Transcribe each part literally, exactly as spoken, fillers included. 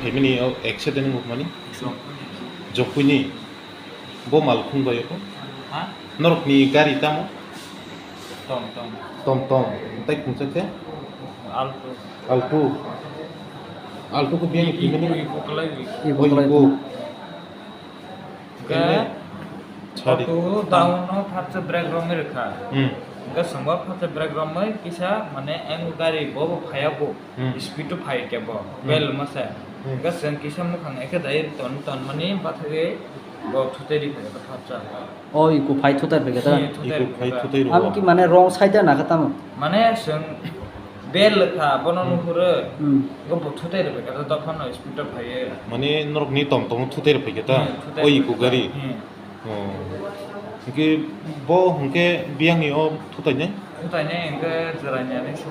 Family o accident wngmani? Jompui ni. Bo malkhung bai o? Ha? Norok ni gari tamo? Tom tom. Tom tom. Tai kungsa khe? Alto. Alto. Alto ko biang Ibu, ibu kalai bi. Ibu kalai. Ibu. Hwnkhe Sadi. Auto down no phatsa brake romwi rwkha. Hmm. Hwnkhe chwngbo phatsa brake romwi kisa mane ang gari bobo phaiya bo. Hmm. Speed o phai kebo. Hmm. Bel masa. Hmm. Hwnkhe chwng kisa mukhang ekhe dai ton ton mani bathagwi bo thutai ri phai phatsa. O iku phai thutai ri phai khe ta? Hmm, thutai ri phai khe ta. Iku phai thutai ri. Am ki mane wrong side na kha tamo? Mane chwng bel kha bono nuhuro. Hmm. Go bo thutai ri phai khe ta dophano speed o phaiye. Mane norok ni tom tom thutai ri phai khe ta? Hmm, thutai ri phai khe ta. O iku gari. Hmm. Oh. Hwnkhe bo hwnkhe biyangni o thutainai? Thutainai hwnkhe jwrainani se.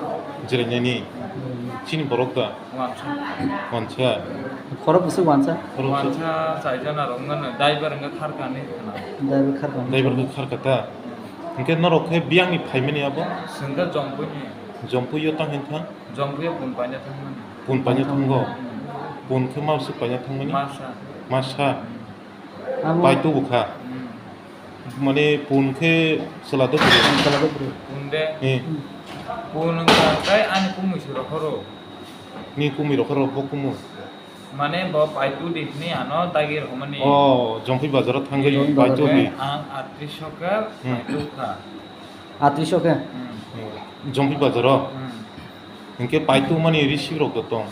Jwrainani? Hmm. Chini borok da? Wansa. Wansa? Khorok bwswk wansa? Khorok bwswk. Wansa chaijana rok wngkha no, driver wngkha kharkani khna. Driver kharkani. Driver wngkha kharka ta? Hwnkhe norok khe biyangni phaimani abo? Chwngkhe Jompuini. Jompuio tang hwnkha? Jompuio pun paina thangmani. Pun paina thango? Hmm. Pun khe ma bwswk paina thangmani? Masa. Masa? Hmm. Amo. Paitu bwkha. Hmm. Mane pun khe chwla de bwrwi. Chwla de bwrwi. Pun de. Eh. Hmm. Pun wngkha tei ani kumui se rohoro. Ni kumui rohoro bo kumui. Mane bo paitu di hwnwi ano dagi rohormani. Oh, Jomphui bazaro thangwi. Jomphui bazaro. Paitu di. Ang atris o khe. Hmm. Paitu kha. Atris o khe? Hmm. Jomphui bazaro? Hmm. Hinkhe paitu mani receive rok da tong?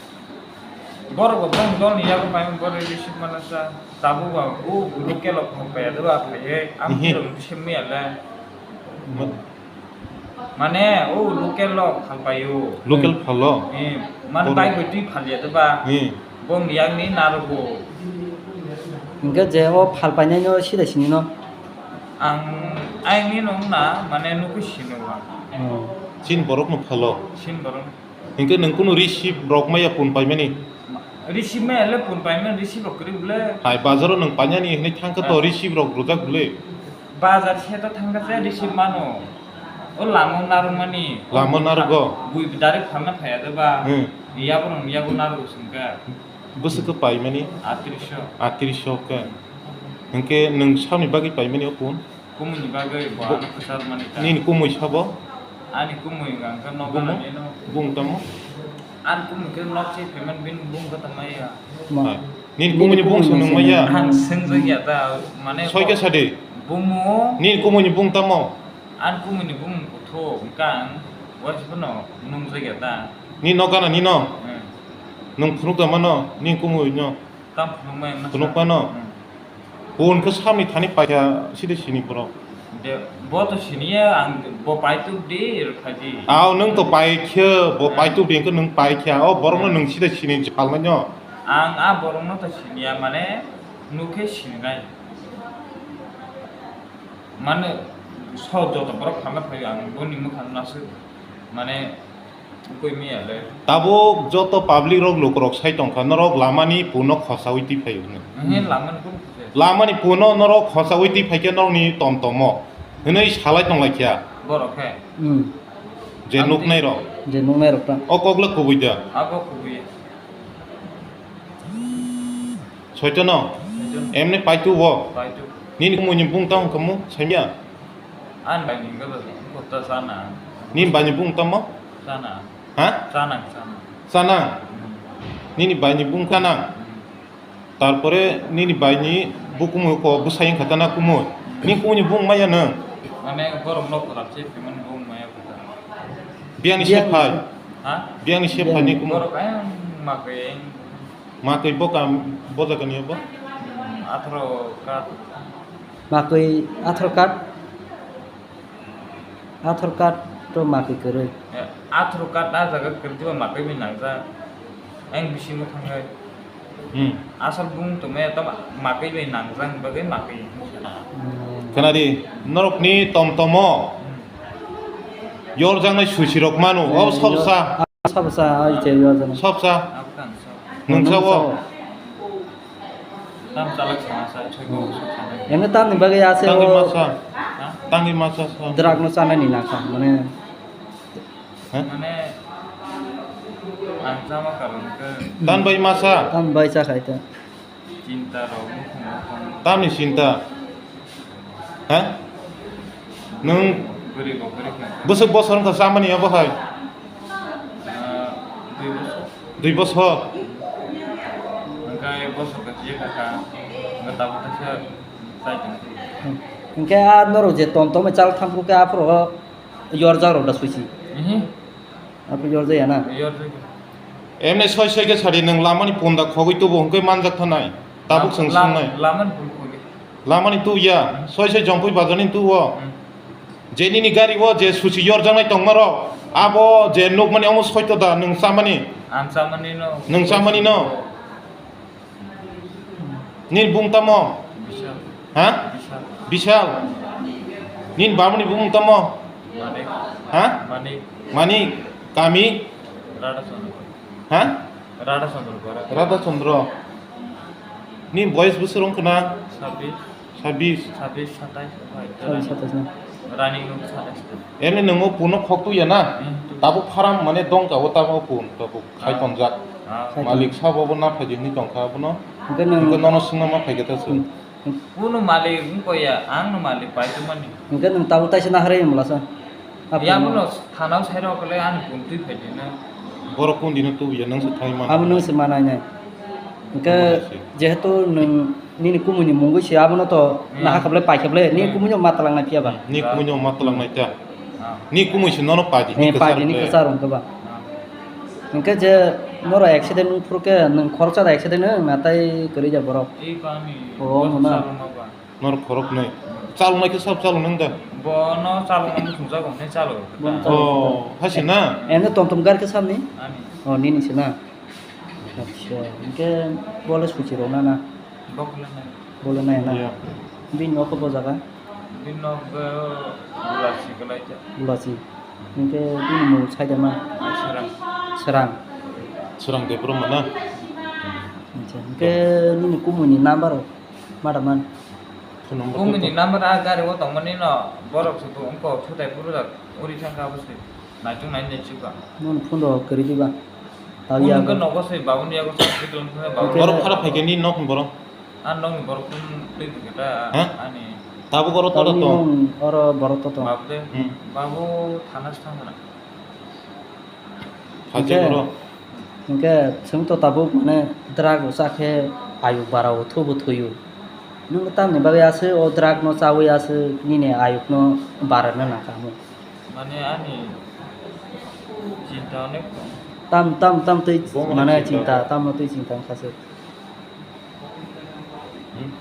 Borok bo bong dol ni yago paimani borok receive mana sa. Tabuk ba o local rok phai ya doba phaiye. Am. Ehe. Rok receive maya le. Ma- Mane o local rok phal paio. Local phalo? Eh, man. Borok. Bike bai twi phal ya doba. Eh. Bongni yakni narogo. Hingke je o phalpainaino sida sinino? Ang, ang nino wngna, mane nukui sino ang. Oh. Chini borokno phalo? Chini borok. Hingke nwng kunu receive rok maya pun paimani? Receive maya le pun paimani, receive rok kwrwi bwle. Hai, bazaro nwng painani hinwi thangkha to. Ah. Receive rok rwjak bwle. Bazar se to thangkha se receive mano. O lama narwkmani. Lama narwgo? Bui direct phalna phaiya de ba? Hmm. Yaborok yago narwgo sengkha. Bwswk khe paimani? Atris o. Atris o khe. Hinkhe nwng saboni bagwi paimani o phone? Kumui ni bagwi bo. Bo ano kwchar mani ta. Nini kumui sabo? Ani kumui hwnkha khe nok. Bumo? Gana nino. Bung tamo? Ani kumui khe nok se payment bini bung khe tamo ya. Ma. Hai. Nini kumui ni bung se nung maya? Ang swngjak ya ta, mane. Soi khe sadi. Bumo. Nini kumui ni bung tamo? Ani kumui ni bung kuthu hwnkha ang, waisa phano nungjak ya ta. Nini nok gana nino? Hmm. Nwng phunuk tongmano, nini kumui no? Tamo phunukmai masa. Phunukmano? Hmm. Bo hwnkhe samni thani paikha side sini borok. De, bo to siniya, ang bo paituk di, rwkha di. Ao, nwng to paikhe, bo. Hmm. Paituk di hwnkhe nwng paikha. O borokno. Hmm. Nwng side sini phalmano. Ang a borokno to siniya, mane nukhe sininai. Mane, so joto borok phalna phaio, ang boni mwkhang naswk, mane, ukui maya le. Tabuk joto public rok, lukurok sai tongkha, norok lamani puno khosaui twi phaio hwnwi. Ehe, lamani puno khosaui. Lamani puno norok khosaui twi phaikhe norokni tom tomo hwnwi salai tonglaikha. Borok khe? Hmm. Je nuknairok. Je nuknairok ta. O kokle kubui da? Abo kubui. Soitono? Soitono. Emni paitu bo? Paitu. Nini kumui ni bung tamo kamu saimya? Ani bai ni galo, kota sana. Nini bai ni bung tamo? Sana. Ha? Sana, sana. Sana? Hmm. Nini bai ni bung kana? Hmm. Tarpore nini bai ni bukumu ko bwsai wngkha tana kumui. Hmm. Nini kumui ni bung maya nang? Mane borok no khorap se, payment bung maya kota. Biyang ni se phai? Ha? Biyang ni se phai ni kumui? Borok ayang makwe. Makwi bo kam, bo jaga ni bo? Hmm, atharo kat. Makwi atharo kat? Atharo kat to makwi kwrwi. Eh, atharo kat a jaga kwrwi ba makwi bai nangjak. Ang bisingo thangnai. Hmm. Asal bung tongmaya to makwi bai nangjak bagwi makwi. Hmm. Khwnadi, norokni tom tomo. Hmm. Yorjaknai susi rok mano, o. Hmm, sobsa. Sabo sa, ai, che, yo, jana. Sopsa. Abkan, sop. Nwng sao? Tam chalak sana sa, choi ko, sop sana. Ene tam ni bagwi ase. Tangwi o masa. Ha? Tangwi masa sa. Drug no chana ni na sa, mane. Ha? Mane, Ang chama karon khe. Tan bai masa. Tan bai cha khai ta. Chinta rok mukhung mukhung. Tamni chinta? Ha? Nwng bwrwi bo bwrwi khe. Bwswk bosor wngkha chamani abo hai? Ah, dui bosor. Dui bosor? Hwnkhe bosor khe je kha kha, hwnkhe tabuk khe se chai tong. Hwnkhe a norok je tom tom chal thampru khe aphuru yorjak rok da suichi. Mhm. Aphuru yorjaya na? Yorjak. Emne soi soi khe sadi nwng lamani punda khogwi tubu hwnkhe manjak thanai. Tabuk Lam-, swng lam-, swngnai. Lamani punda khogwi. Lamani tu ya, soi soi Jongpui bazarni tu o. Hmm. Je nini gari o je susi yorjaknai tongmarok, abo je nukmani omo soito da nwng chamani? Ang chamani no. Nwng chamani no? Nini bung tamo? Bishal. Ha? Bishal. Bishal. Nini babani bung tamo? Manik. Ha? Manik. Manik. Kami? Radhachandra. Ha? Radhachandra Bora. Radhachandra. Nini boyes bwswk wngkha na? Sabbish. Sabbish. Sabbish, satais, Sabbish, satais na. Running no satais. Ene nwngo puno khok tuya na? Hmm. Tabuk pharam mane dongka o tamo pun, tabuk khai tonjak. Ah. Malik sabo bo na phaidi hwnwi tongkha abono. Hwnkhe nwng hwnkhe nono swngna ma phaikhe ta se. Hwnkhe Kuno malik wngkha ya, ang no malik pai tongmani. Hwnkhe nwng tabuk taisa naharwi mala sa? Yabuno thanao sairok le ani pun twi phaidi na. Borok kun dino tubuya nwng se thangwi mano. Abo nwng se manai nai. Hwnkhe jehetu nwng nini kumui ni mungwi se abono to nahakhablai paikhablai, nini kumui no ma twlang nai phiya ba? Ni kumui no ma twlang nai ta. Ah. Ni kumui se nono padi, ni kwchar padi, ni kwchar wngkha ba. Ah. Hwnkhe je noro accident wngphuru khe nwng khoroksa da accident wng na tai kwrwi da borok? Ei kami. Oh, bono mona. Chalokma ba. Noro khoroknwi. Chaloknai khe sab chaloknai da? Bono chalokma muchungjago hwnwi chalo. Bono chalo. Oh, hasi na? Eno tom tom gari khe sabni? Ani. Oh, nini se na? Acha, hwnkhe bole suchi rok na na? Bokle nai. Bole nai na? Ya. Bini nok bo jaga? Bini nok bo Gulasi kwlai ta. Gulasi. Hwnkhe bini mung sai da ma? Serang. Serang. Serang Debbarma na? Acha, hwnkhe nini kumui ni number rok ma da man? Phone number. Kumui ni number a gari o tongmani no borok se wngkok sutai phuru jak uri thangkha abo se. Naichung nai nai chikha. Mon phone rok kwrwi diba? Tau ya. Phone khe nogo se babuni yago sa sikla phone babuni. Borok khara phaikhe ni nok borok. An nokni borok phone twi phikhe ta. Ha? Ani. Tabuk oro to to. Oro borok to to. Babu de. Hmm. Babu thana se thangna. Hajai borok. Hwnkhe chwng to tabuk mane drug rok cha khe ayuk bara o thubo thwiyo. Nwng tamni bagwi aswk o drug no chawi aswk nini ayuk no bara na nangkha mo. Mane ani chinta onek tong. Tam, tam, tam twi mane chinta, tam no twi chinta wngkha se. Hmm?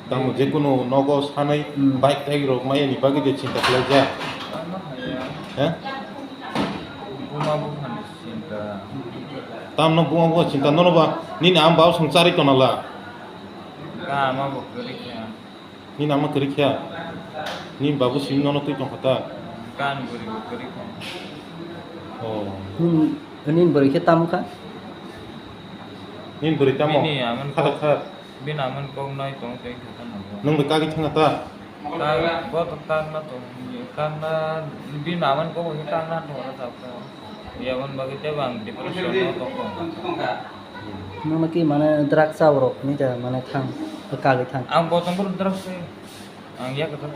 Tamo jekunu nogo sanai bike thai rok maya ni bagwi de chinta khlai ja. Tamo haya. He? Buma bupha ni chinta. Tam no buma bupha chinta nono ba nini ang bau song chari tona la. Ka ama bo kwrwi kha. Nini ama kwrwi kha? Nini babu simi nono twi tongkha ta? Kan bwrwi bo kwrwi kha. Oh. Nini, nini bwrwi khe tamo kha? Nini bwrwi tamo? Bini aman kha kha. Bini aman kok nai tong tei kha ta nang. Nwng bai kagwi thangkha ta? Ka, bo to kak na tong, kak na, bini aman kok bo kak na tong na ta. Yabon bagwi tei bang depression no tong tong. Nono ki mane drug cha borok ni ja mane thang kagwi thang. Ang bo tong bor drug se. Ang ya kata.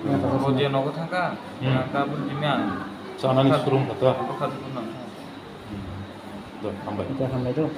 Ya kata. Bo je nogo thangka. Hmm. Ang ka bor jimi ang. Chanani surung kata. Bo kha dukun nang. Do hambai. Ja hambai do.